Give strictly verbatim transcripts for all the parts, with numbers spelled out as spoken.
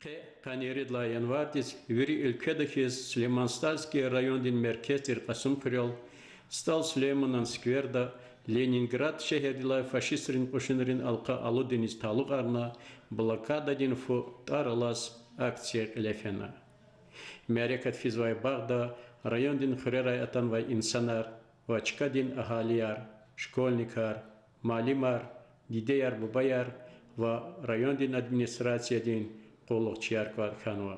Къе къанни ирид лагьай январдиз вири уьлкведа хьиз Сулейман-Стальский райондин меркез тир Кьасумхуьрел СтӀал Сулейманан скверда Ленинград шегьердилай фашистрин кьушунрин алкьа алудиниз талукьарна блокададин фу тӀвар алаз акция кьиле фена. Мярекат физвай багъда райондин хуьрерай атанвай инсанар ва чкадин агьалияр, школьникар, муаллимар, дидеяр-бубаяр ва райондин администрациядин къуллугъчияр кӀватӀ хьанва.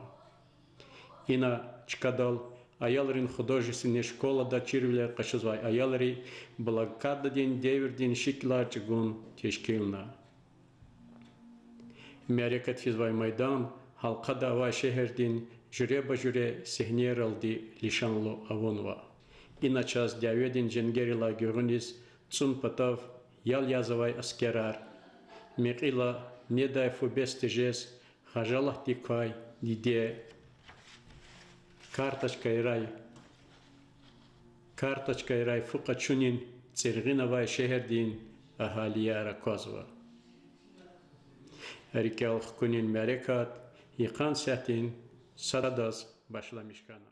Ина чкадал аялрин художественный школада чирвилер къачузвай аялри блокададин девирдин шикилар чӀугун тешкилна. Мярекат физвай майдан гьалкъада авай шегьердин жуьреба-жуьре сегьнейралди лишанлу авунва. Ина чаз дяведин женгерилай гуьгъуьниз цӀун патав ял язавай аскерар, мекьила недай фу бес тежез хажалатдик квай диде, карточкайрай, карточкайрай фу къачунин цӀиргъина авай шегьердин агьалияр аквазва. РикӀел хкунин мярекат йикъан сятдин садаз башламиш хьана.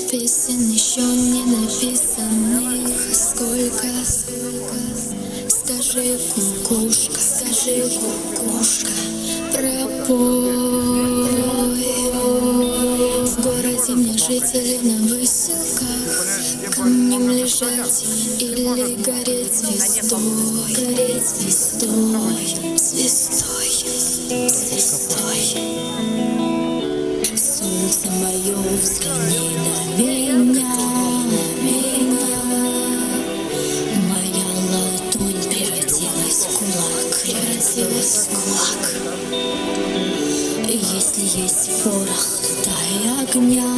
Песен ещё не написанных сколько. Скажи, кукушка, скажи, кукушка, пропой. В городе мне жители на выселках, камнем лежать или гореть звездой, гореть звездой, звездой, звездой. Солнце моё, взгляни на меня, меня. Моя ладонь превратилась в кулак, превратилась в кулак. Если есть порох, дай огня.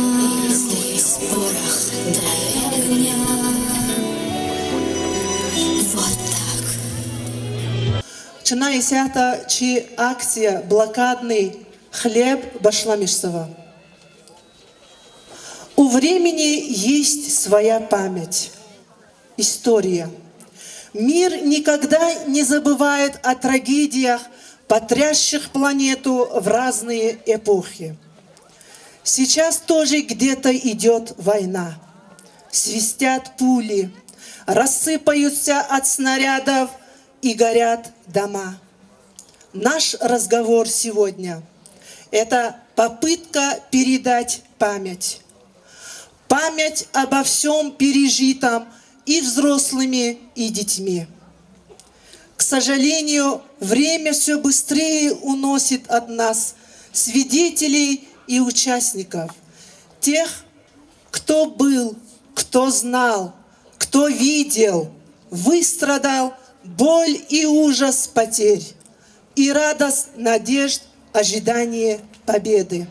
Если есть порох, дай огня. Вот так. Чна исятда чи акция «Блокадный хлеб» башламишзава. У времени есть своя память, история. Мир никогда не забывает о трагедиях, потрясших планету в разные эпохи. Сейчас тоже где-то идёт война. Свистят пули, рассыпаются от снарядов и горят дома. Наш разговор сегодня — это попытка передать память. Память обо всём пережитом и взрослыми, и детьми. К сожалению, время всё быстрее уносит от нас свидетелей и участников, тех, кто был, кто знал, кто видел, выстрадал боль и ужас потерь, и радость надежд ожидания победы.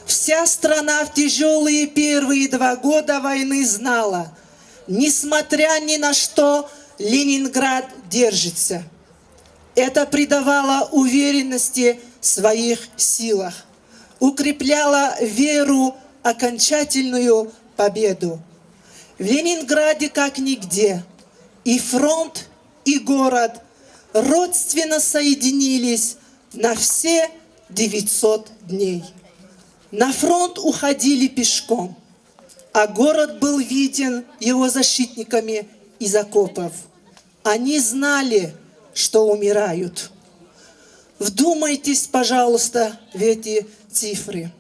Вся страна в тяжёлые первые два года войны знала, несмотря ни на что, Ленинград держится. Это придавало уверенности в своих силах, укрепляло веру в окончательную победу. В Ленинграде, как нигде, и фронт, и город родственно соединились на все девятьсот дней. На фронт уходили пешком, а город был виден его защитниками из окопов. Они знали, что умирают. Вдумайтесь, пожалуйста, в эти цифры.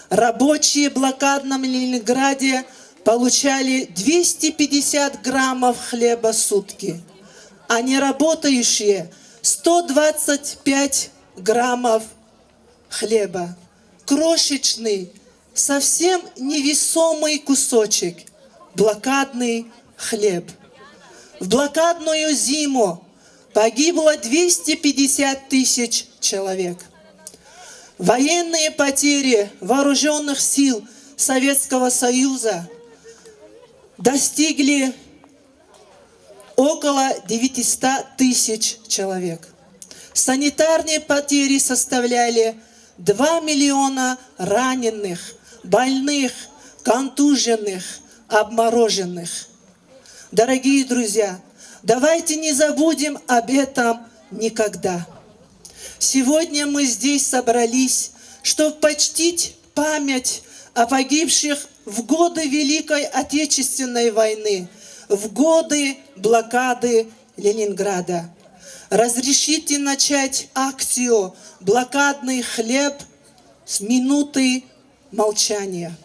Рабочие в блокадном Ленинграде получали двести пятьдесят граммов хлеба в сутки, а неработающие — сто двадцать пять граммов хлеба. Крошечный, совсем невесомый кусочек, блокадный хлеб. В блокадную зиму погибло двести пятьдесят тысяч человек. Военные потери вооружённых сил Советского Союза достигли около девятисот тысяч человек. Санитарные потери составляли два миллиона раненых, больных, контуженных, обмороженных. Дорогие друзья, давайте не забудем об этом никогда. Сегодня мы здесь собрались, чтобы почтить память о погибших в годы Великой Отечественной войны, в годы блокады Ленинграда. Разрешите начать акцию «Блокадный хлеб» с минуты молчания.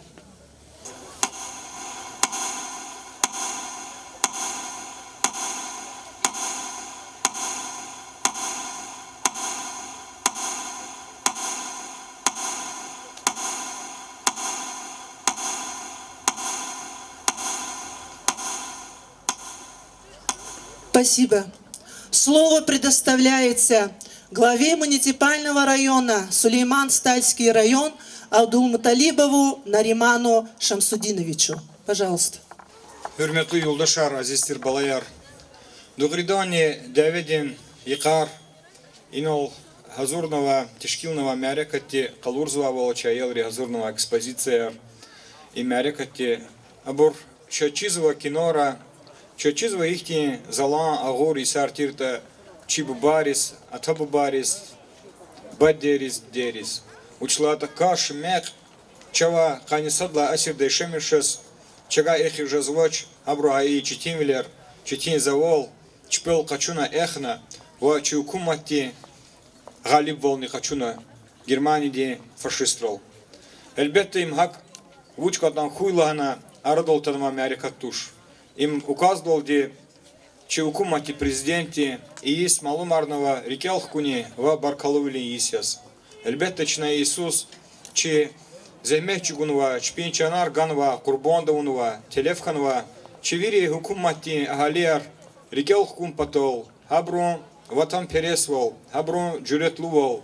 Спасибо. Слово предоставляется главе муниципального района Сулейман-Стальский район Абдулмуталибову Нариману Шамсудиновичу. Пожалуйста. Гьуьрметлу юлдашар, азиз тир балаяр! Дугъриданни, дяведин йикъар инал гьазурнава, тешкилнава мярекатди, къалурзавайвал чи аялри гьазурнава экспозицияяр. И мярекатди абур чаз чизва кинора, чаз чизва ихьтин залан агъур йисар тиртӀа чи бубайриз, ата-бубайриз, бадейриз, дидейриз. Вучиз лагьайтӀа каш, мекь чавай къанни сад лагьай асирда яшамиш жез, чавай эхиз жезвач, гьабуру гьа и четинвилер, четин завал чпел къачуна, эхна ва чи гьукуматдин гъалибвални къачуна Германиядин фашистрал. Гьелбетда, им гьакӀ вуч кӀантӀан хьуй лагьана арадал атанвай мярекат туш. Им указдалди чи гьукуматди, президентди и йис малумарнава рикӀел хкунин ва баркаллувилин йис яз. Гьелбетда, чна йисуз чи зегьмет чӀугунвай, чпин чанар ганвай, къурбанд авунвай, телеф хьанвай чи вири гьукуматдин агьалияр рикӀел хкун патал, гьабурун ватанпересвал, гьабурун жуьрэтлувал,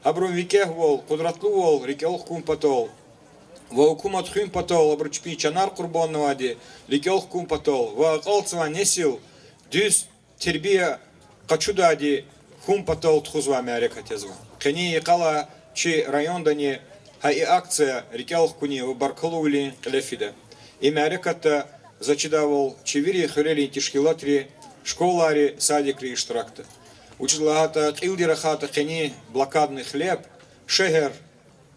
гьабурун викӀегьвал, къудратлувал рикӀел хкун патал ва гьукумат хуьн патал, абуру чпин чанар къурбанднавайди рикӀел хкун патал ва акьалтзавай несил дуьз тербия къачудайди хьун патал тухузвай мярекат язва. Къенин йикъалай чи райондани гьа и акция рикӀел хкунин ва баркаллувилин кьиле фида. И мярекатда, заз чидайвал, чи вири хуьрерин тешкилатри, школайри, садикри иштиракда. Вучиз лагьайтӀа кьилди рахайтӀа къенин блокадный хлеб, шегьер,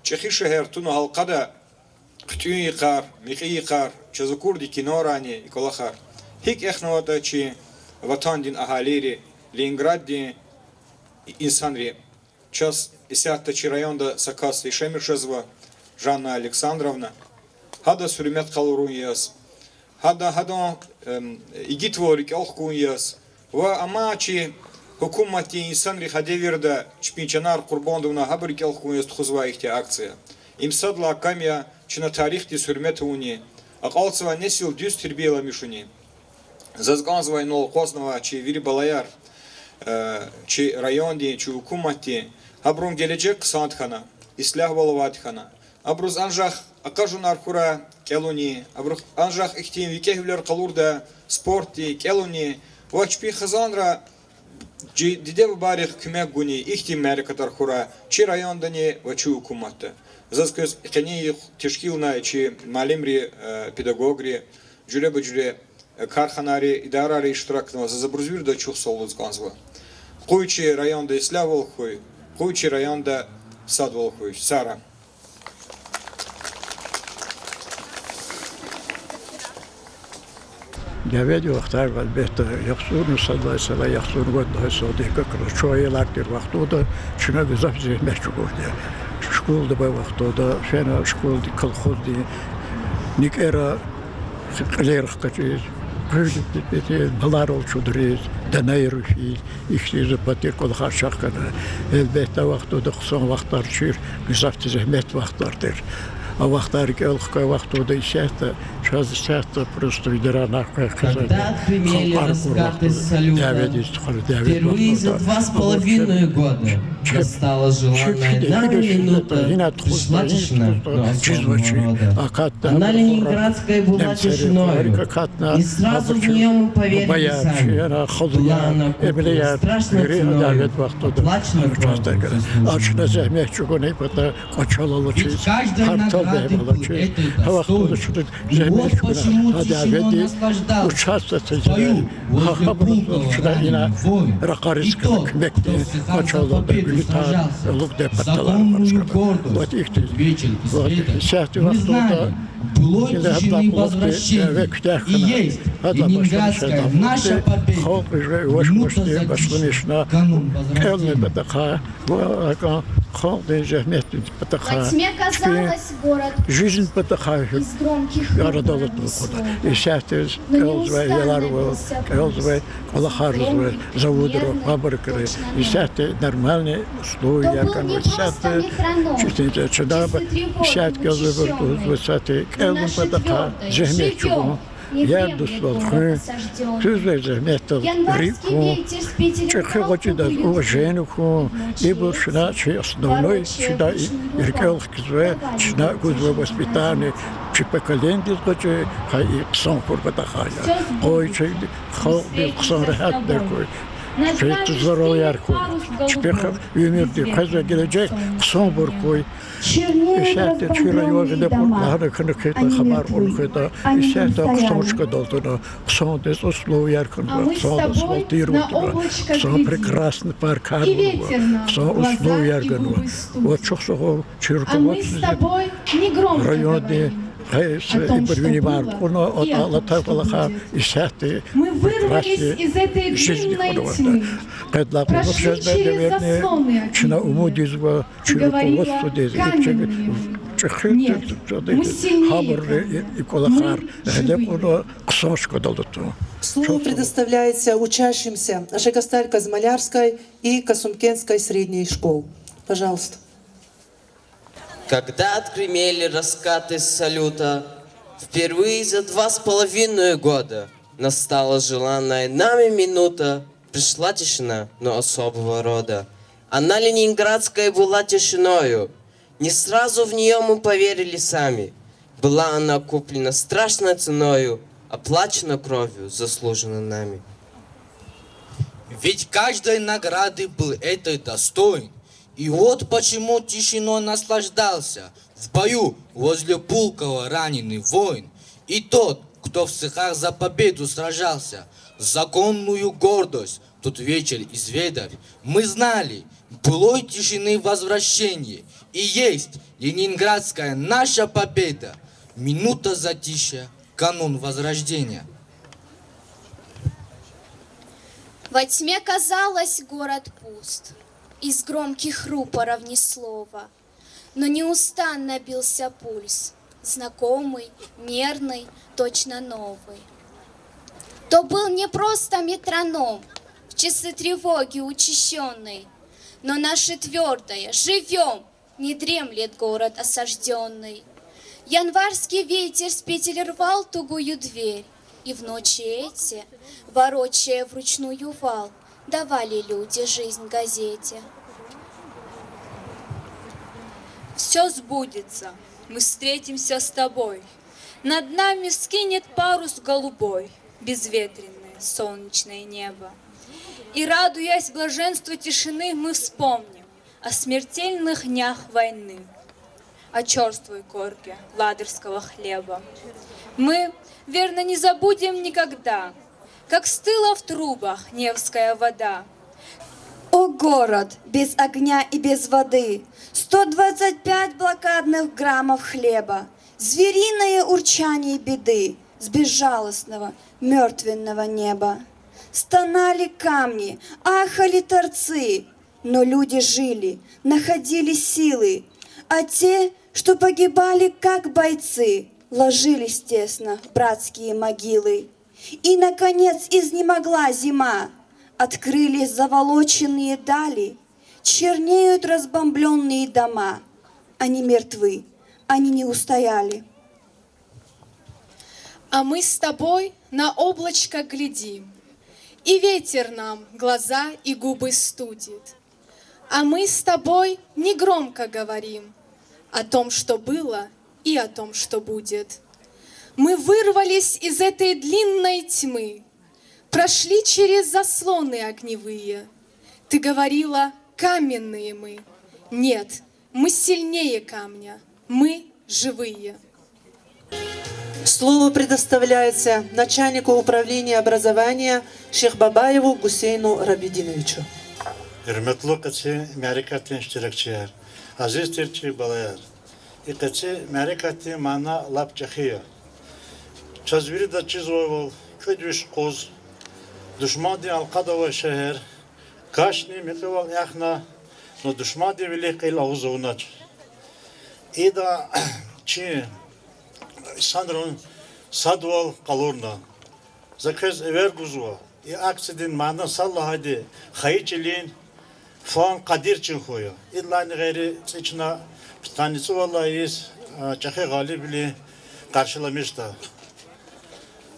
чӀехи шегьер туна гьалкъада хъуьтӀуьн йикъар, мекьи йикъар, чаз акурди кинорани и кӀвалахар. ГьикӀ эхнаватӀа чи ватандин агьалийри, Ленинграддин инсанри. Чаз исятда чи районда са кас яшамиш жезва, Жанна Александровна. Гьадаз гьуьрмет къалурун яз, гьада, гьадан, эм, игитвал рикӀел хкун яз ва амма чи гьукуматдин инсанри гьа девирда чпин чанар къурбанд авуна, гьабур рикӀел хкун яз тухузвай ихьтин акция. Им сад лагьай кам я чна тарихдиз гьуьрмет авунин, акьалтзавай несил дуьз тербияламишунин. Заз кӀанзавай инал акъвазнавай чи вири балаяр, э, чи райондин, чи гьукуматдин, гьабурун гележег хъсан хьана, ислягьвал авайди хьана. Абуруз анжах акъажунар хьурай кӀелунин, абуруз анжах ихьтин викӀегьвилер къалурдай спортдин кӀелунин ва чпин хизанра чи диде-бубайрихъ куьмек гунин ихьтин мярекатар хьурай чи райондани ва чи гьукуматда. Заз квез къенин юкъуз тешкилнавай чи муаллимри, э, педагогри, жуьреба-жуьре, э, карханайри, идарайри иштиракнава, заз абуруз вирида чухсагъул лугьуз кӀанзава. Къуй чи районда ислягьвал хьуй, къуй чи районда садвал хьуй. Сагърай. Дяведин вахтар, гьелбетда, яхцӀурни сад лагьай йисалай, яхцӀурни вад лагьай йисалди гьакӀ яз чун аялар тир вахтунда чна гзаф зегьмет чӀугурди я. Школада авай вахтунда фена школадин, колхоздин никӀера кьилер хкажиз, къуьл баларал чудриз, данаяр уфиз, ихьтин за патир кӀвалахар чахъ хьана. Гьелбетда, а вахтунда хъсан вахтар тир, гзаф зегьмет вахтар тир. А вахтар рикӀел хквай вахтунда исятда, чаз исятда просто ветеранар къвез хъийизва, халкьар кур вахтунда, дяведиз тухуз, дяведин вахтунда. Чеб, чеб гьина тухузва, гьина тухузва, чизвачир. Акатна абурухъ немсери, гьарик акатна, абур чун бубаяр, чияр, халуяр, эмлияр вири дяведин вахтунда чаз тергера. А чна зегьмет чӀугуна и пата кӀвачел алачиз, партал Бегьем алачиз, гьа вахтунда чна зегьмет чӀугуна, гьа дяведи участвовать ийиз, гьа, гьабуруз чна ина ракъариз куьмекдин къачун лугьуда, гуьлуьтар лугьудай паталар авачкана. Вот ихьтин, вот исятда вахтунда ина гьадалай кьулухъди дяве куьтягь хьана, гьадалай башламишна, халкь жуьре авачмишна, башламишна кӀелунин патахъай, ва гьакӀан халкьдин зегьметдин патахъай, чпин жизньдин патахъай арадал атун акъудна. Исятда кӀелзавай аялривай, кӀелзавай кӀвалахарзавай, заводрай, фабрикрай, исятда нормальный условияр ганва, исятда читин чадаба, исятда кӀелзавайбур лугьузва исятда кӀелунин патахъай зегьмет чӀугун, яр-дустал хуьн, куьзвай зегьметдал рикӀ хьун, чӀехи гъвечӀидаз уважение хьун, ибур чна чи основной чидай рикӀел хкизвай, чна гузвай воспитание чи поколениедиз гъвечӀи, гьа и хъсан хьун патахъай я. Къуй чи халкьдиз хъсан регьятар хьуй, чпин здоровьеяр хьуй, чпин уьмуьрдин къвезвай гележег хъсанбур хьуй. Исятда чи район гъиле кьурла, гьана хьана хьайитӀа, хабар кьуна хьайитӀа, исятда хъсан чкадал туна, хъсан условияр хьанва, хъсан асфальтировать авунва, хъсан прекрасный паркар авунва, хъсан условияр ганва. Вот чухсагъул чи руководстводиз, райондин, къе са ибур вине вар кьуна, атӀа алатай кӀвалахар, исятда прекрасный жизнь хьанва. Къе лагьана кӀвалах жезва, наверное, чна умуд ийизва чи руководстводиз, ибур чӀехи, гьабурни и кӀвалахар гъиле кьуна, хъсан чкадал тун. Слово предоставляется учащимся Ашагасталь-Казмалярской и Касумкентской средней школ. Пожалуйста. Когда отгремели раскаты салюта, впервые за два с половиной года настала желанная нами минута, пришла тишина, но особого рода. Она ленинградская была тишиною, не сразу в неё мы поверили сами. Была она куплена страшной ценою, оплачена кровью, заслужена нами. Ведь каждой награды был этой достоин. И вот почему тишиной наслаждался в бою возле Пулково раненый воин и тот, кто в цехах за победу сражался, законную гордость тот вечер изведав, мы знали былой тишины возвращение, и есть ленинградская наша победа, минута затишья, канун возрождения. Во тьме казалось, город пуст. Из громких рупоров ни слова. Но неустанно бился пульс, знакомый, мерный, точно новый. То был не просто метроном в часы тревоги учащённой, но наше твёрдое: живём! Не дремлет город осаждённый. Январский ветер с петель рвал тугую дверь, и в ночи эти, ворочая вручную вал, давали люди жизнь газете. Всё сбудется, мы встретимся с тобой. Над нами вскинет парус голубой безветренное солнечное небо. И, радуясь блаженству тишины, мы вспомним о смертельных днях войны, о чёрствой корке ладожского хлеба. Мы верно не забудем никогда, как стыла в трубах Невская вода. О, город без огня и без воды! Сто двадцать пять блокадных граммов хлеба, звериное урчание беды с безжалостного, мёртвенного неба. Стонали камни, ахали торцы, но люди жили, находили силы, а те, что погибали как бойцы, ложились тесно в братские могилы. И, наконец, изнемогла зима, открылись заволоченные дали, чернеют разбомблённые дома. Они мертвы, они не устояли. А мы с тобой на облачко глядим, и ветер нам глаза и губы студит. А мы с тобой негромко говорим о том, что было, и о том, что будет. Мы вырвались из этой длинной тьмы, прошли через заслоны огневые. Ты говорила: каменные мы. Нет, мы сильнее камня, мы Живые. Слово предоставляется начальнику управления образования Шихбабаеву Гусейну Рабидиновичу. Гьуьрметлу къецин мярекатдин иштиракчияр, азиз тир чи балаяр! И къецин мярекатдин мана лап чӀехи я. Чаз виридаз чизвайвал, кӀуьд виш къуз душмандин алкъада авай шегьер, кашни мекьивал яхна, но душмандин вилик кьил агъуз авунач. Ида чи инсанрин садвал къалурна. За квез эвер гузва, и акциядин мана сад лагьайди хайи чилин фан Къадир чин хьуй. Идалайни гъейри цӀи чна пудкъанни цӀувад лагьай йис, а, чӀехи гъалибвилин къаршиламишда.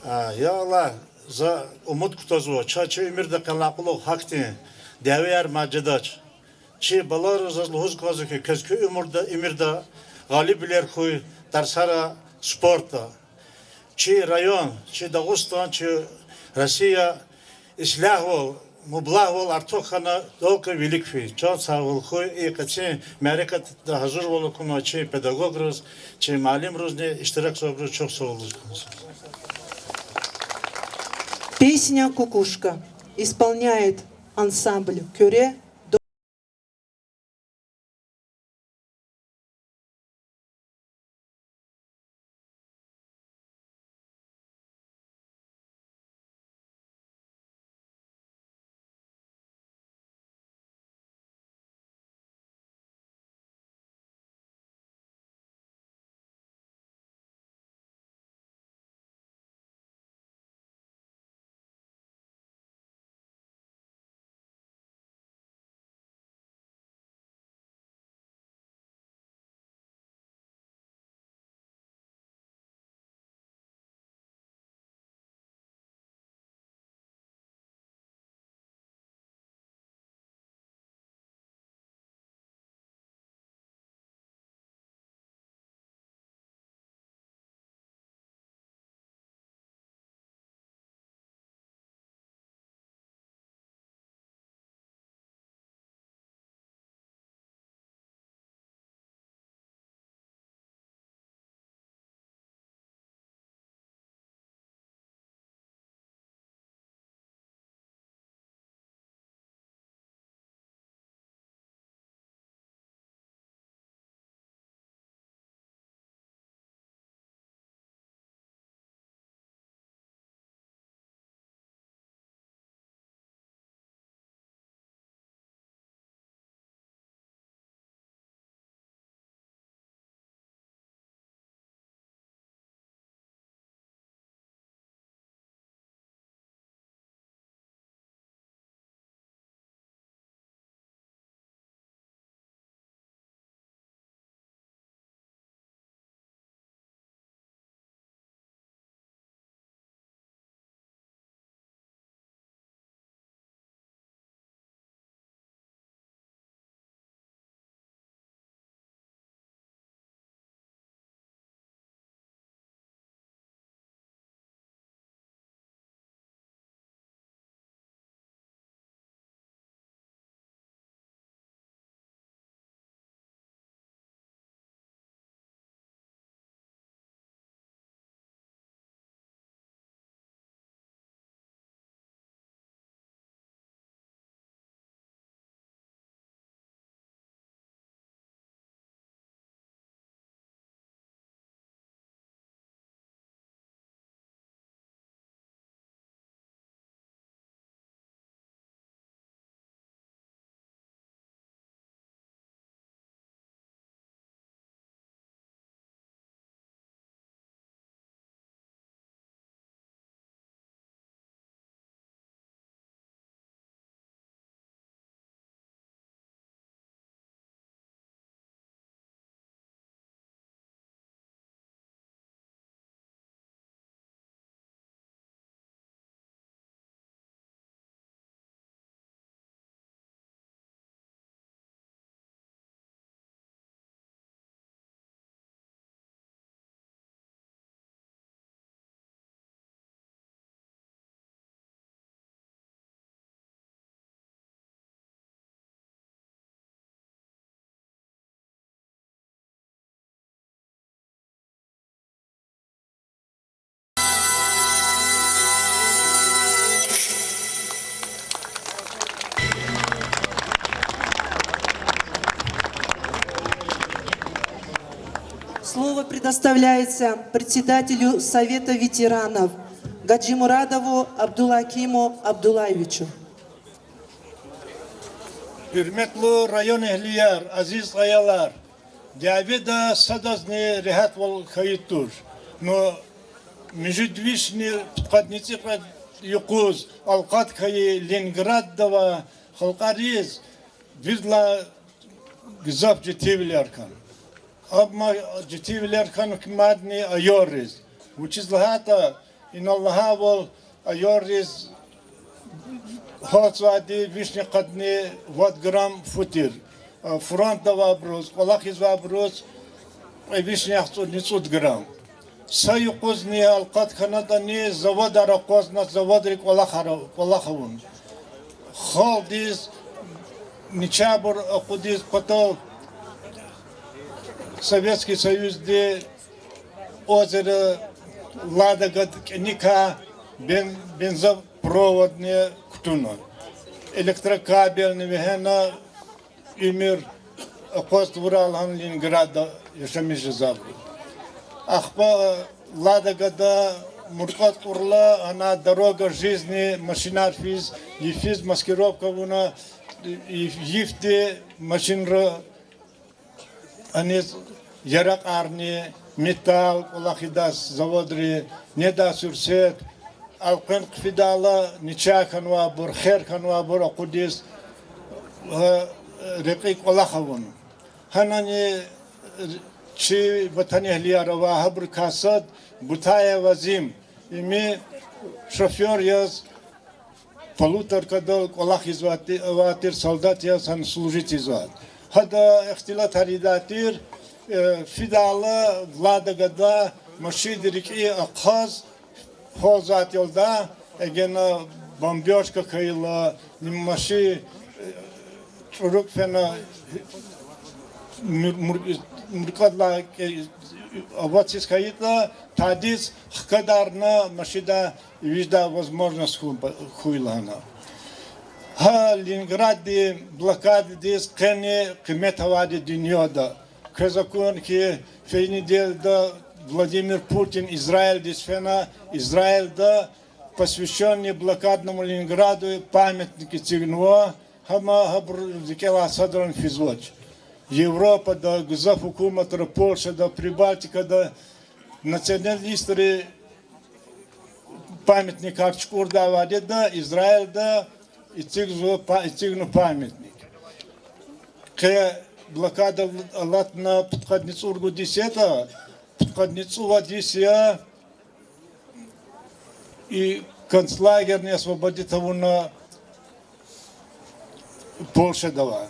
А, я Аллагь, за умуд кутазва, чаз чи уьмуьрда къенлай кьулухъ гьахьтин дявеяр мад жедач. Чи балайри заз лугьуз кӀанзава хьи, квез куь уьмуьрда, уьмуьрда гъалибвилер хьуй тарсара, спортда. Чи район, чи Дагъустан, чи Россия ислягьвал, мублагьвал артух хьана только вилик физ. Чан сагъвал хьуй и къецин мярекатда гьазурвал акунвай чи педагогриз, чи муаллимризни, иштиракзавайбуруз чухсагъул лугьуз кӀанзава. Песня «Кукушка». Исполняет ансамбль «Куьре». Предоставляется председателю Совета ветеранов Гаджимурадову Абдулакиму Абдуллаевичу. Гьуьрметлу районэгьлияр, азиз аялар! Дяведа садазни регьятвал хьайи туш. Ну, муьжуьд вишни пудкъадни цӀикьвед юкъуз алкъат хьайи Ленинградда авай халкьариз виридалай гзаф житивилер хьана. Амма житивилер хьана куь мадни аялриз. Вучиз лагьайтӀа, инал лагьайвал, аялриз гьалтзавайди вишни къадни вад грамм фу тир. Фронтда авайбуруз, кӀвалахизвайбуруз кьве вишни яхцӀурни цӀуд грамм. Са юкъузни алкъат хьанатӀани, заводар акъвазна, заводри кӀвалахар, кӀвалах авун. Халкьдиз, начагъбур акъудиз патал Советский Союзди озеро Ладогад кӀаникай бен-, бензопроводни кутуна. Электрокабелни вегьена, уьмуьр акъваз тавурай лагьана Ленинградда яшамиш жезвайбур. Ахпа Ладогада муркӀад кьурла, ана дорога жизни машинар физ, йифиз маскировка авуна, йиф-, йифди машинра аниз яракьарни, металл кӀвалахидай заводри, недай суьрсет, элкъвен хъфидайла, начагъ хьанвайбур, хер хьанвайбур акъудиз, гьа, рекьи кӀвалах авуна. Гьанани чи ватанэгьлияр ава, гьабурукай сад Бутаев Азим, им шофёр яз, полуторкадал кӀвалахизвай ти-, авай тир, солдат яз гьана служить ийизвай. Гьада ихтилатар ийидай тир, э, фидайла Ладогада машинди рикӀи ахъаз, гьалзавайди ялда, эгена бомбёжка хьайила, машин, э, чӀурукӀ фена, мур-, мур-, муркӀадалай кӀе-, аватиз хьайитӀа, тадиз хкадарна машиндай виждай возможность хьун-, хьуй лагьана. Гьа Ленинграддин блокададиз къени къимет авайди дуьньяда. Квез акуна хьи, фейи неделяда Владимир Путин Израильдиз фена, Израильда посвящённый блокадному Ленинграду памятник эцигнава, гьама гьабур рикӀелай садрани физвач. Европада гзаф гьукуматра, Польшада, Прибалтикада националистри памятникар чукӀурдайвал яда, Израильда эцигзава па-, эцигна памятник. Къе блокада алатна пудкъадни цӀуругуд йис ятӀа, пудкъадни цӀувад йис я и концлагерни освободить авуна Польшада авай.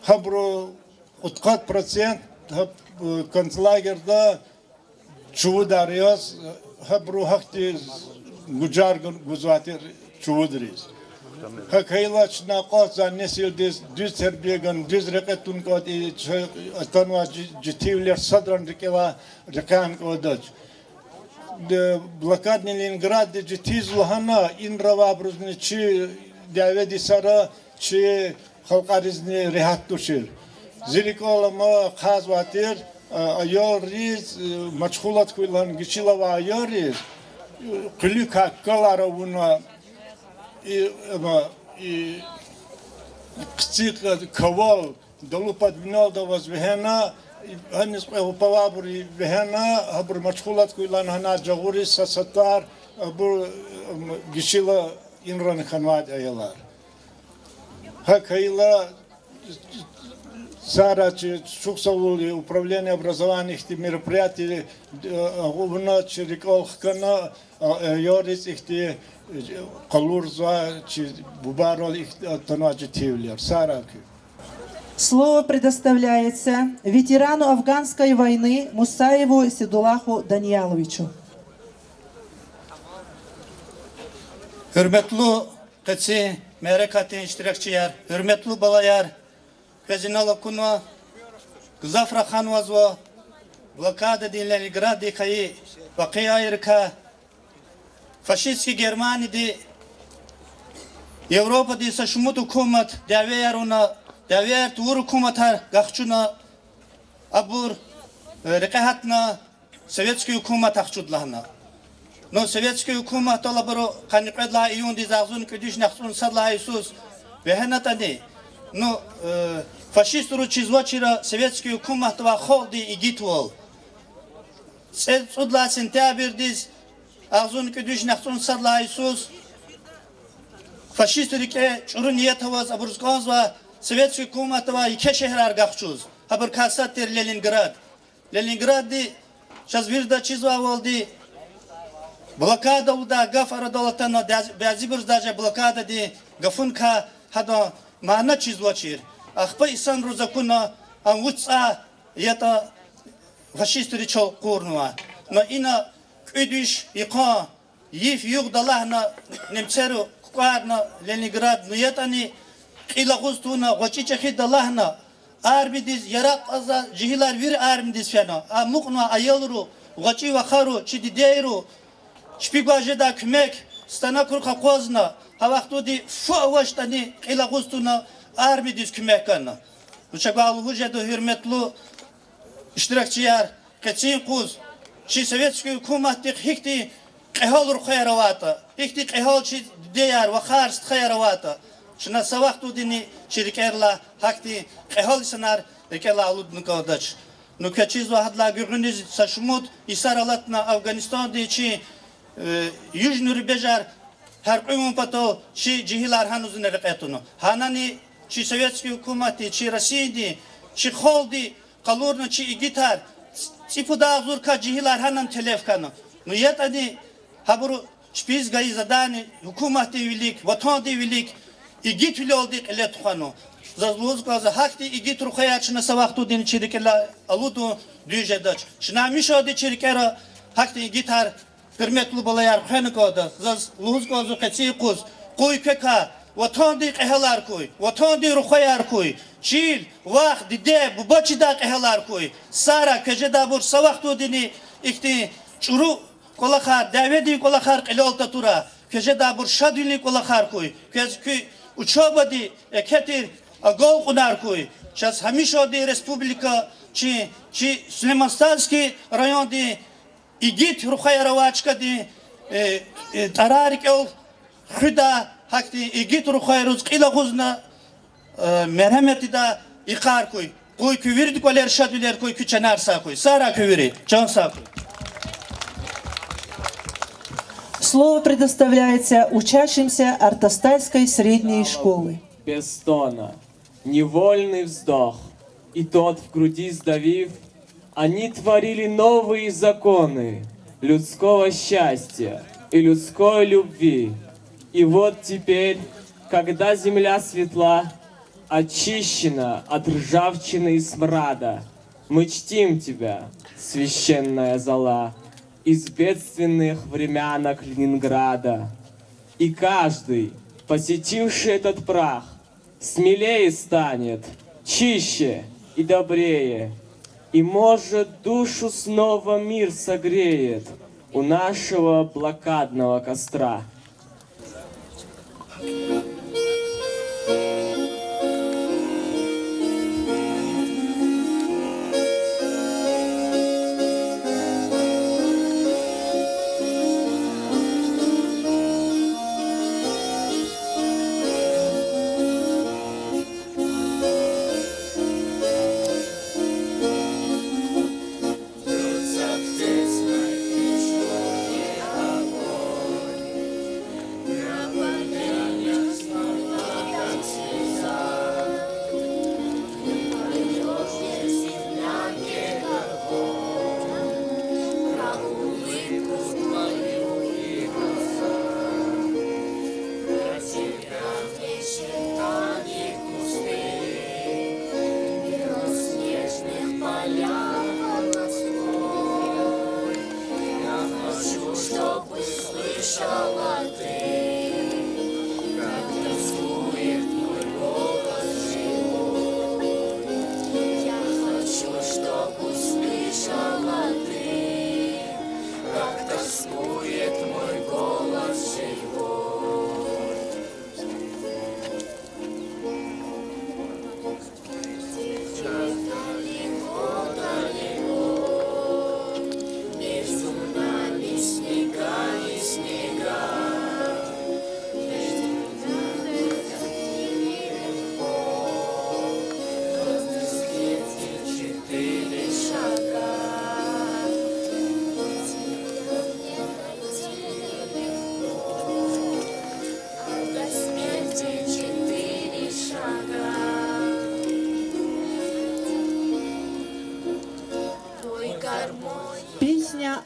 Гьабуру кьудкъад процент гьаб-, концлагерда чувудар яз, гьабуру гьахьтин гужар гун-, гузвай тир чувудриз. ГьакӀ хьайила чна акъатзавай несилдиз дуьз тербия гана, дуьз рекье тун кӀанда, и чи атанвай жи-, житивилер садрани рикӀелай рекьян кӀандач. Де, блокадный Ленинградди житиз лагьана, инра авайбурузни чи дяведин йисара, чи халкьаризни регьят тушир. Зи рикӀел ама хъвазвай тир, а, аялриз, э, машгъулат хьуй лагьана гишила авай аялриз, э, къуьлуькай калар авуна, и, ама, и, хъци кавал, далу пад виналда аваз вегьена, гьаниз кьве пабур вегьена, гьабур машгъулат хьуй лагьана гьана жагъуриз са сад тар, абур, м, гишила инрани хьанвайди аялар. ГьакӀ хьайила, сара чи чухсагъул управление образования ихьтин мероприятие, э, авуна, чи рикӀел хкана, а, аялриз ихьтин, э, къалурзавай чи бубайрал ихьтин атанвай житивилер. Сагърай куьн. Слово предоставляется ветерану афганской войны Мусаеву Сейдуллаху Данияловичу. Гьуьрметлу къецин мярекатдин иштиракчияр, гьуьрметлу балаяр, квез инал акунва, гзаф раханвазва блокададин Ленинграддин хьайи вакъиайрикай. Фашистский Германияди Европадин са шумуд гьукумат дявеяр авуна, дявеяр тавур гьукуматар гахчуна, абур Э, рекье гьатна советский гьукумат ахчуда лагьана. Ну, советский гьукуматдал абуру къанни кьвед лагьай июндиз агъзурни кӀуьд вишни яхцӀурни сад лагьай йисуз вегьенатӀани, ну, э, фашистри чизвачир советский гьукуматдавай халкьдин игитвал. ЦӀе-, цӀуд лагьай сентябрдиз агъзурни кӀуьд вишни яхцӀурни сад лагьай йисуз фашистри рикӀе чӀуру ният аваз абуруз кӀанзава советский гьукуматдавай еке шегьерар гахчуз. Гьабурукай сад тир Ленинград. Ленинградди чаз вирида чизвайвалди блокада лугьудай гаф арадал атана, дяз-, бязибуруз даже блокададин гафуникай гьадан мана чизвачир. Ахпа инсанриз акуна, ам вуч цӀай ятӀа фашистри чал кьурнава. Но ина кӀуьд виш йикъан йиф-югъ далагьна, немцеру кукӀварна Ленинград, ну ятӀани кьил агъуз тавуна, гъвечӀи чӀехи далагьна, армиядиз яракь кьазва, жегьилар вири армиядиз фена, амукьна аялру, гъвечӀи вахару, чи дидейру, чпи гваз жедай куьмек, станокрухъ акъвазна, гьа вахтунди фу авачтӀани кьил агъуз тавуна, армиядиз куьмек гана. Вучиз лагьайтӀа лугьуз жеда, гьуьрметлу иштиракчияр, къенин юкъуз чи советский гьукуматдихъ гьихьтин кьегьал рухваяр авайтӀа, гьихьтин кьегьал чи дидеяр, вахар, стхаяр авайтӀа, чна са вахтундини чи рикӀерилай гьахьтин кьегьал инсанар рикӀелай алудна кӀандач. Ну, квез чизва, гьадалай гуьгъуьниз са шумуд йисар алатна Афгъанистандин чи, э, южный рубежар гьяркьуьн авун патал чи жегьилар гьанузни рекье туна. Гьанани чи советский гьукуматди, чи Россияди, чи халкьди къалурна чи игитар, цӀипуд агъзурдаказ жегьилар гьанани телеф хьана. Ну ятӀани гьабуру чпиз гайи задани гьукуматдин вилик, ватандин вилик, игитвилелди кьиле тухвана. Заз лугьуз кӀанзава, гьахьтин игит рухваяр чна са вахтундини чи рикӀелай алудун дуьз жедач. Чна гьамишанди чи рикӀера гьахьтин игитар, гьуьрметлу балаяр, хвена кӀанда. Заз лугьуз кӀанзава къенин юкъуз: къуй квекай, ватандин кьегьалар хьуй, ватандин рухваяр хьуй, чил, вах, диде, буба чидай кьегьалар хьуй. Сара квез жедайбур са вахтундини ихьтин чӀуру кӀвалахар, дяведин кӀвалахар кьилел татурай, квез жедайбур шадвилин кӀвалахар хьуй, квез куь учёбади еке тир агалкьунар хьуй. Чаз гьамишанди республика, чи, чи Сулейман-Стальский райондин игит рухваяр авай чкадин, э, э, тӀварар рикӀел хуьдай, гьахьтин игит рухвайриз кьил агъузна, э, мергьямат ийидай йикъар хьуй. Къуй куь виридан кӀвалер шадвилер хьуй, куь чанар сагъ хьуй. Сагърай куь вири, чан сагъ хьуй. Слово предоставляется учащимся Артостальской средней школы. Без стона, невольный вздох, и тот в груди сдавив, они творили новые законы людского счастья и людской любви. И вот теперь, когда земля светла, очищена от ржавчины и смрада, мы чтим тебя, священная зола, из бедственных времянок Ленинграда. И каждый, посетивший этот прах, смелее станет, чище и добрее. И, может, душу снова мир согреет у нашего блокадного костра.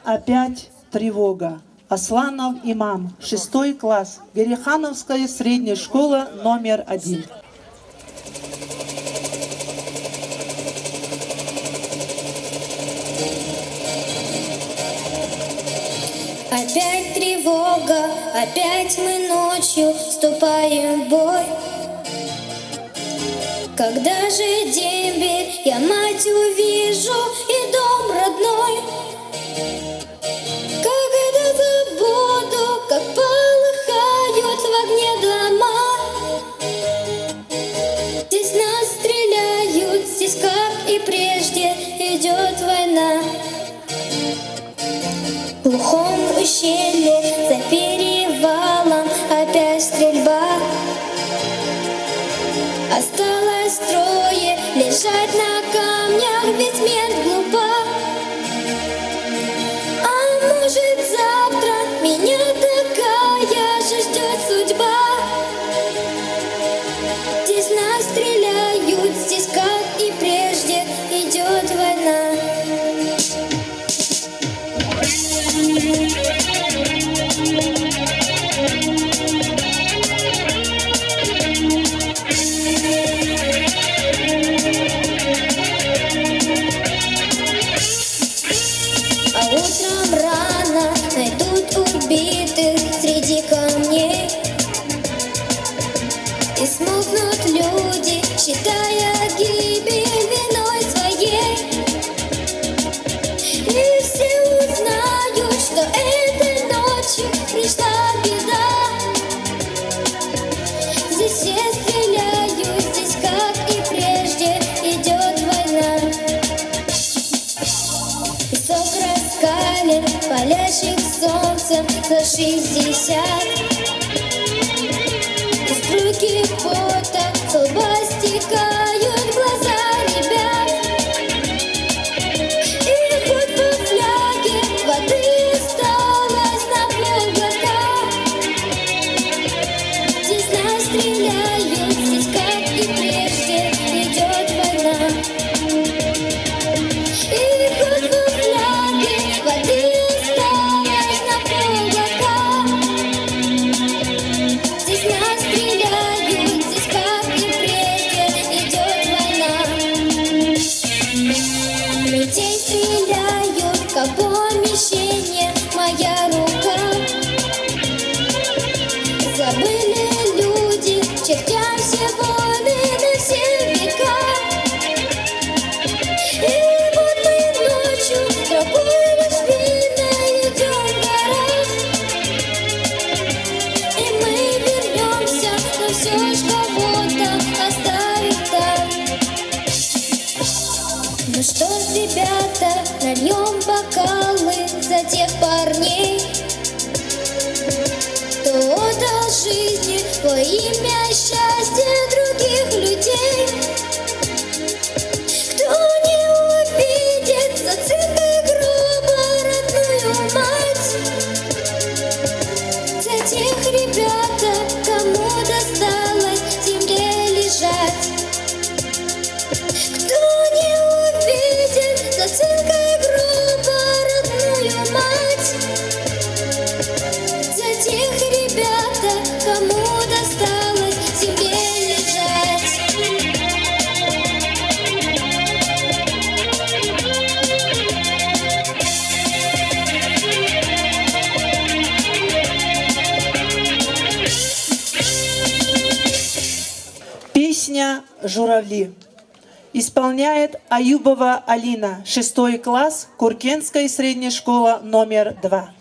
Опять тревога. Асланов Имам, шестой класс, Горехановская средняя школа номер один. Опять тревога, опять мы ночью вступаем в бой. Когда же дембель я, мать, увижу и дом родной? Когда забуду, как полыхают в огне дома? Здесь нас стреляют, здесь, как и прежде, идёт война. В глухом ущелье за перевалом опять стрельба. Осталось трое лежать на камнях, ведь смерть глупа. А может, завтра меня такая же ждёт судьба? Здесь нас стреляют, здесь, как и прежде, идёт война. А утром рано найдут убитых среди камней. И смолкнут люди, считая гибель виной своей. И все узнают, что этой ночью пришла беда. Здесь все стреляют, здесь, как и прежде, идёт война. Песок раскален палящих солнцем за шестьдесят. Из струйки пота со лба стекают глаза ребят. И хоть во фляге воды осталось на полглотка. Здесь нас стреляют, здесь, как и прежде, идёт война. И хоть во фляге воды осталось на полглотка. Здесь нас стреляют, здесь, как и прежде, идёт война. Людей стреляют, как помещение, моя рука. Забыли люди, чертям все войны на все века. И вот мы ночью тропой лошадиной идём в горах. И мы вернёмся, но всё ж кого-то оставим там. Ну что ж, ребята, нальём бокалы за тех парней, кто отдал жизни во имя счастья других людей. Кто не увидит за цинкой гроба родную мать, за тех, ребята, кому досталось в земле лежать. Кто не увидит за цинкой гроба родную мать, за тех, ребята, кому досталось в земле лежать. Песня «Журавли». Исполняет Аюбова Алина, шестой класс, Куркенская средняя школа номер два.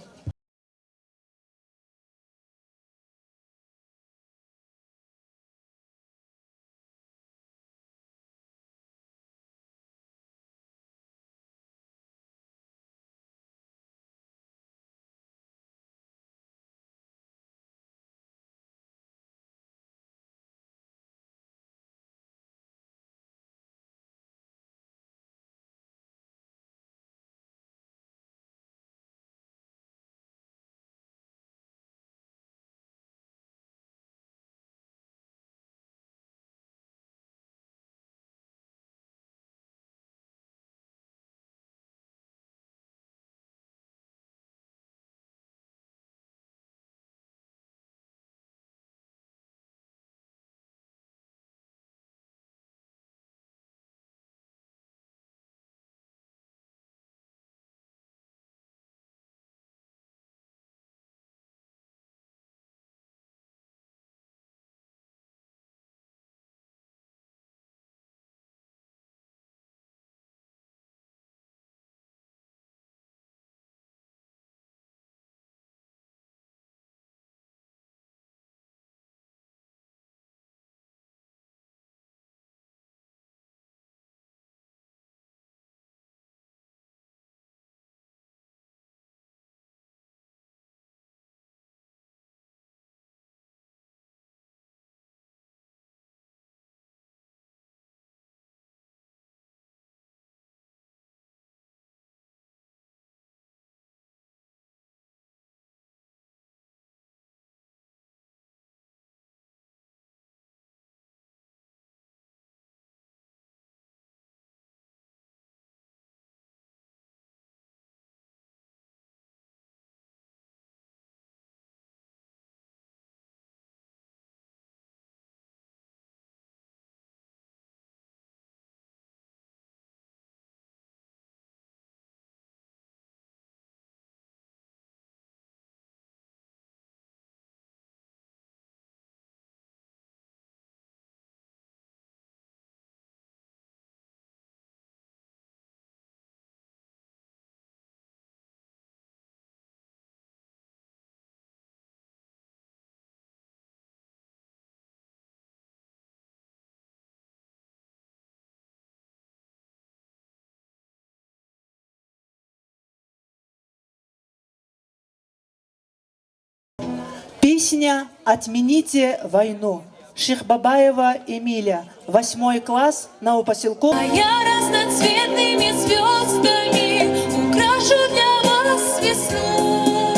Песня «Отмените войну». Шихбабаева Эмилия, восьмой класс, Новопоселковский. А я разноцветными звёздами украшу для вас весну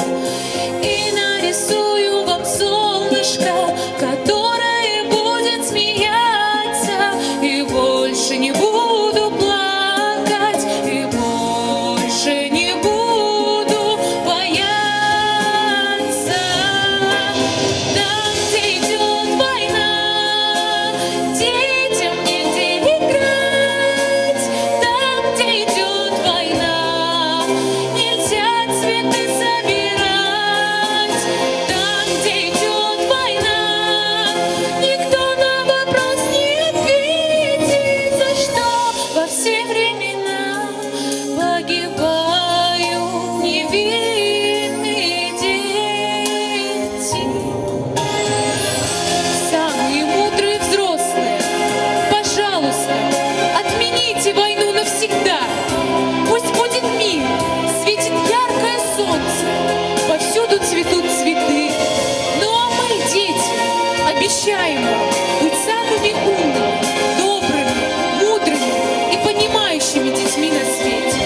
и нарисую вам солнышко, которое будет смеяться, и больше не буду плакать, и больше не буду бояться. Там, где идёт война, детям негде играть. Там, где идёт война, нельзя цветы собирать. Там, где идёт война, никто на вопрос не ответит, за что во все времена погибают невинные дети. Самые мудрые взрослые, пожалуйста, отмените войну навсегда. Пусть будет мир, светит яркое солнце, повсюду цветут цветы. Ну а мы, дети, обещаем вам быть самыми умными, добрыми, мудрыми и понимающими детьми на свете.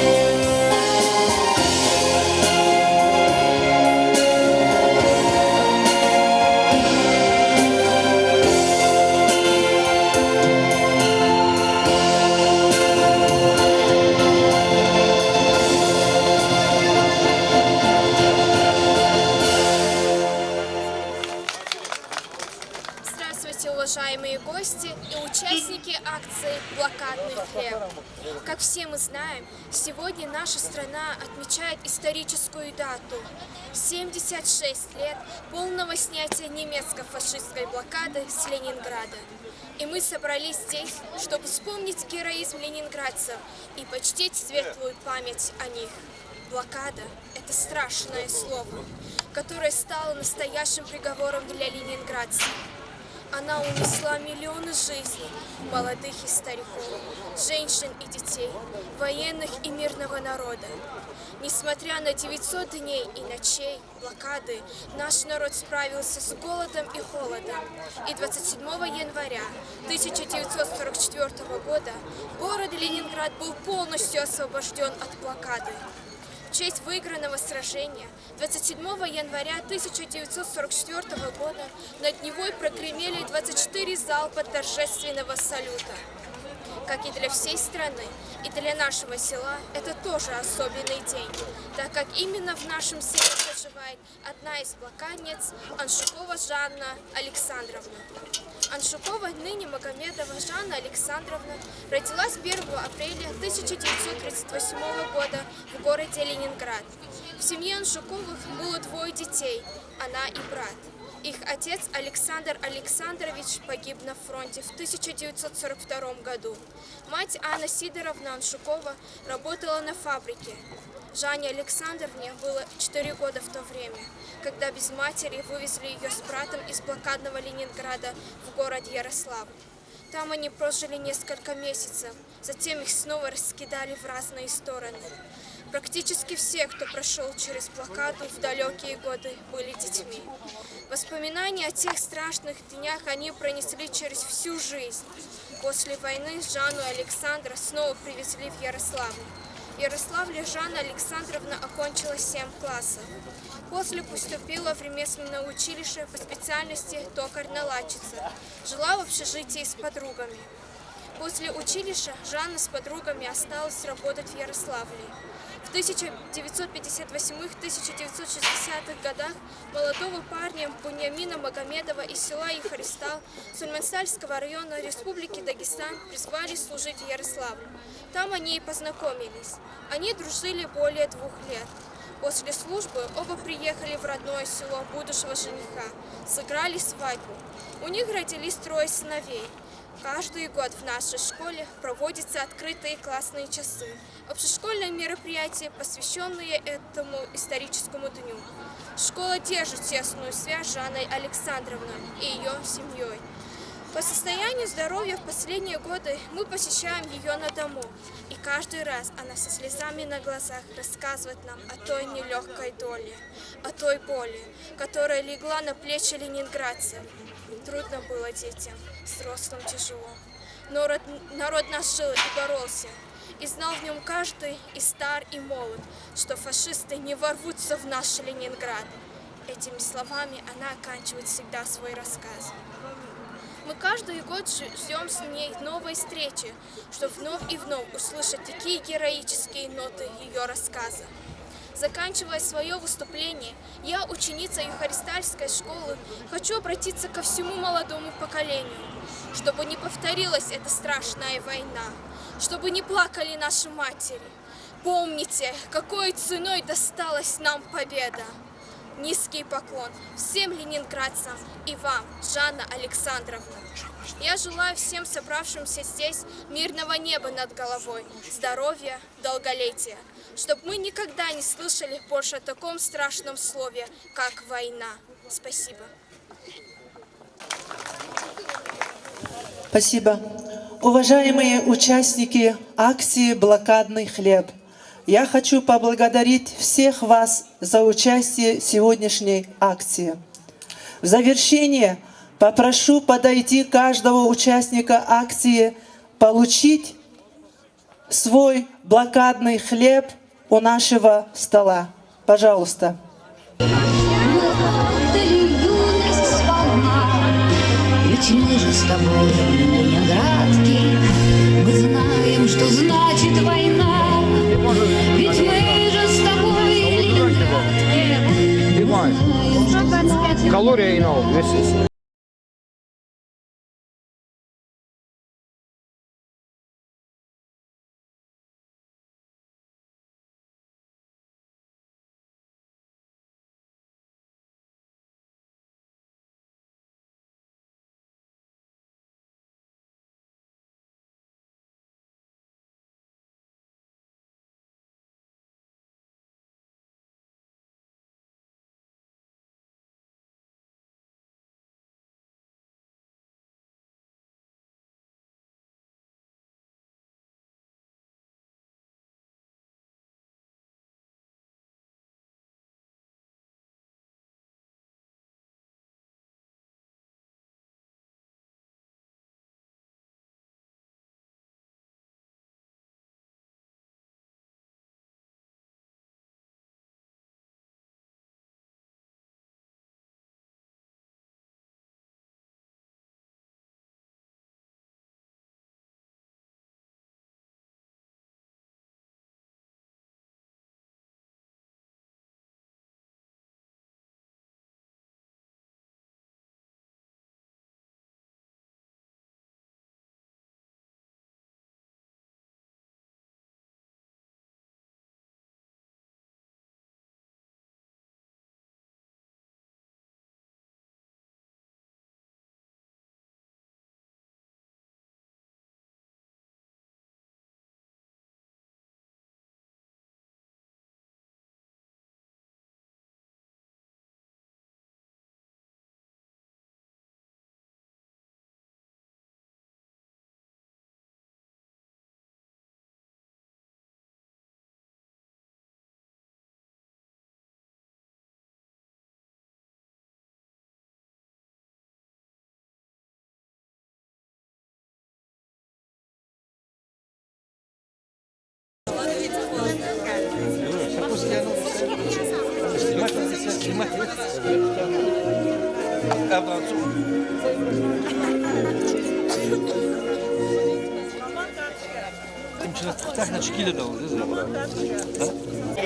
Здравствуйте, уважаемые гости и участники акции «Блокадный хлеб». Как все мы знаем, сегодня наша страна отмечает историческую дату. Семьдесят шесть лет полного снятия немецко-фашистской блокады с Ленинграда. И мы собрались здесь, чтобы вспомнить героизм ленинградцев и почтить светлую память о них. Блокада — это страшное слово, которое стало настоящим приговором для ленинградцев. Она унесла миллионы жизней молодых и стариков, женщин и детей, военных и мирного народа. Несмотря на девятьсот дней и ночей блокады, наш народ справился с голодом и холодом, и двадцать седьмого января тысяча девятьсот сорок четвёртого года город Ленинград был полностью освобождён от блокады. В честь выигранного сражения двадцать седьмого января тысяча девятьсот сорок четвёртого года над Невой прогремели двадцать четыре залпа торжественного салюта. Как и для всей страны, и для нашего села это тоже особенный день, так как именно в нашем селе проживает одна из блокадниц Аншукова Жанна Александровна. Аншукова, ныне Магомедова Жанна Александровна, родилась первого апреля тысяча девятьсот тридцать восьмого года в городе Ленинград. В семье Аншуковых было двое детей, она и брат. Их отец Александр Александрович погиб на фронте в тысяча девятьсот сорок втором году. Мать Анна Сидоровна Аншукова работала на фабрике. Жанне Александровне было четыре года в то время, когда без матери вывезли её с братом из блокадного Ленинграда в город Ярославль. Там они прожили несколько месяцев, затем их снова раскидали в разные стороны. Практически все, кто прошёл через блокаду в далёкие годы, были детьми. Воспоминания о тех страшных днях они пронесли через всю жизнь. После войны Жанну и Александра снова привезли в Ярославль. В Ярославле Жанна Александровна окончила семь классов. После поступила в ремесленное училище по специальности токарь-наладчица. Жила в общежитии с подругами. После училища Жанна с подругами осталась работать в Ярославле. В тысяча девятьсот пятьдесят восьмых — тысяча девятьсот шестидесятых годах молодого парня Буньямина Магомедова из села Ихаристал Сульман-Стальского района Республики Дагестан призвали служить в Ярославль. Там они и познакомились. Они дружили более двух лет. После службы оба приехали в родное село будущего жениха, сыграли свадьбу. У них родились трое сыновей. Каждый год в нашей школе проводятся открытые классные часы, общешкольные мероприятия, посвящённые этому историческому дню. Школа держит тесную связь с Жанной Александровной и её семьёй. По состоянию здоровья в последние годы мы посещаем её на дому, и каждый раз она со слезами на глазах рассказывает нам о той нелёгкой доле, о той боли, которая легла на плечи ленинградцев. Трудно было детям, взрослым тяжело. Но род-, народ наш жил и боролся, и знал в нём каждый, и стар, и молод, что фашисты не ворвутся в наш Ленинград. Этими словами она оканчивает всегда свой рассказ. Мы каждый год ж-, ждём с ней новой встречи, чтоб вновь и вновь услышать такие героические ноты её рассказа. Заканчивая своё выступление, я, ученица Юхаристальской школы, хочу обратиться ко всему молодому поколению, чтобы не повторилась эта страшная война, чтобы не плакали наши матери. Помните, какой ценой досталась нам победа. Низкий поклон всем ленинградцам и вам, Жанна Александровна. Я желаю всем собравшимся здесь мирного неба над головой, здоровья, долголетия, чтоб мы никогда не слышали больше о таком страшном слове, как война. Спасибо. Спасибо. Уважаемые участники акции «Блокадный хлеб», я хочу поблагодарить всех вас за участие в сегодняшней акции. В завершение попрошу подойти каждого участника акции, получить свой блокадный хлеб у нашего стола. Пожалуйста. Мы отдали юность сполна, ведь мы же с тобой ленинградки. Мы знаем, что значит война, ведь мы же с тобой ленинградки. Мы знаем, что значит... Калория инал весит.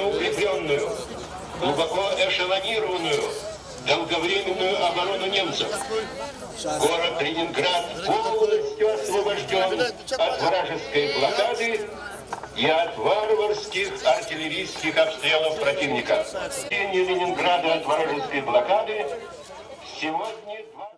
Укреплённую, глубоко эшелонированную, долговременную оборону немцев. Город Ленинград полностью освобождён от вражеской блокады и от варварских артиллерийских обстрелов противника. Освобождение Ленинграда от вражеской блокады сегодня два